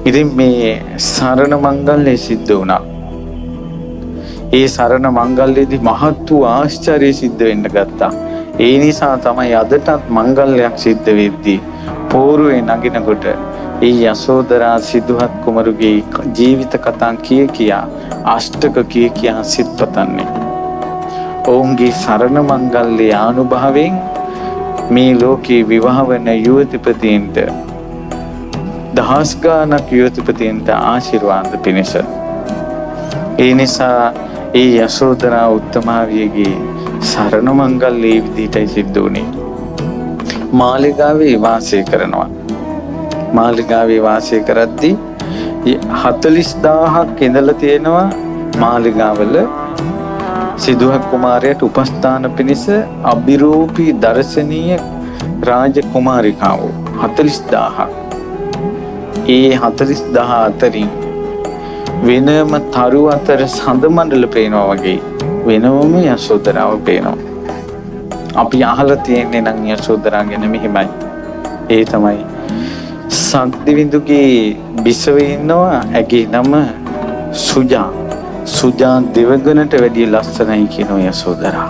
ඉතින් මේ සරණ මංගල්‍ය සිද්ධ වුණා. ඒ සරණ මංගල්‍යයේදී මහත් වූ ආශ්චර්ය සිද්ධ වෙන්න ගත්තා. ඒ නිසා තමයි අදටත් මංගල්‍යයක් සිද්ධ වෙද්දී පෝරුවේ නගිනකොට ඒ යසෝදරා සිදුහත් කුමරුගේ ජීවිත කතා කිය කියා, අෂ්ටක කිය කියා සිත් පතන්නේ. ඔවුන්ගේ සරණ මංගල්‍ය ආනුභාවයෙන් මේ ලෝකේ විවාහ වන යුවතිපතීන්ට, දහස් ගාණක් යුවතිපතීන්ට ආශිර්වාද පිණිස. ඒ නිසා ඒ යසෝදරා උත්තමාවියගේ සරණ මංගල්‍ය ඒ විදිහටයි සිද්ධ වුණේ. මාලිගාවේ වාසය කරනවා. මාලිගාවේ වාසය කරද්දී 40,000ක් ඉඳලා තියෙනවා මාලිගාවල සිදුහත් කුමාරයාට උපස්ථාන පිණිස අභිරූපී දර්ශනීය රාජ කුමාරිකාවෝ 40,000ක්. ඒ 40,000 අතරින් වෙනම තරු අතර සඳ මණ්ඩල පේනවා වගේ වෙනමම යශෝදරාව පේනවා. අපි අහලා තියෙන්නේ නම් යශෝදරා ගැන මෙහෙමයි. ඒ තමයි සක්දිවිඳුගේ බිසව ඉන්නවා, ඇගේ නම සුජා. සුජා දෙවගණට වැඩිය ලස්සනයි කියනවා යශෝදරා.